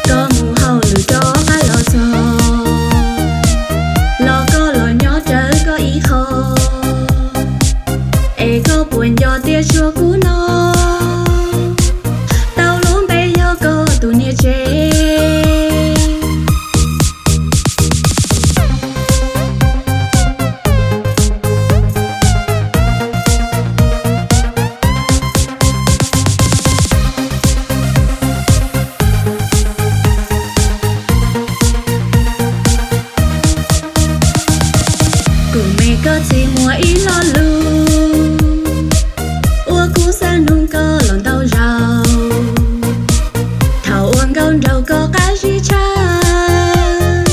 Koj mus hauj lwm rov qab los txog, los koj los nyob rawv koj ib qho, es koj puas nco tias tshuav kuv no, tau lub npe yog koj tus niam tsev. Kuv me koj txiv muaj ib lo lus uas kuv xav nug koj los ntau zaus. Thaum ua nkauj nraug koj qab zib tshaj,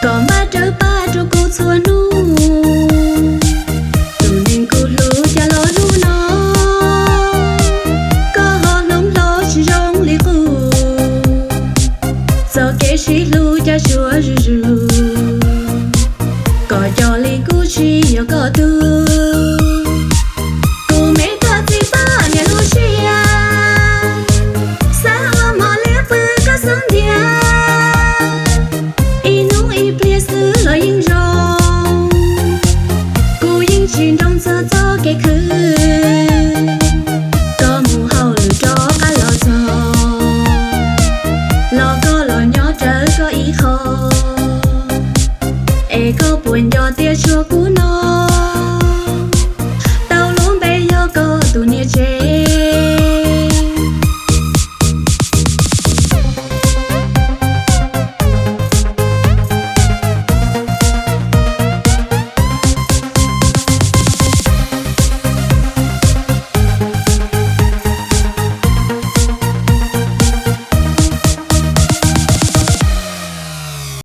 koj npaj rawv paj rau kuv txhua hnub. Tus neeg kuv hlub cas los hnub no, koj ho hloov hlo tsis zoo li qub. Txoj kev sib hlub cas suav zuj zus, koj coj li kuv tsis yog koj tug.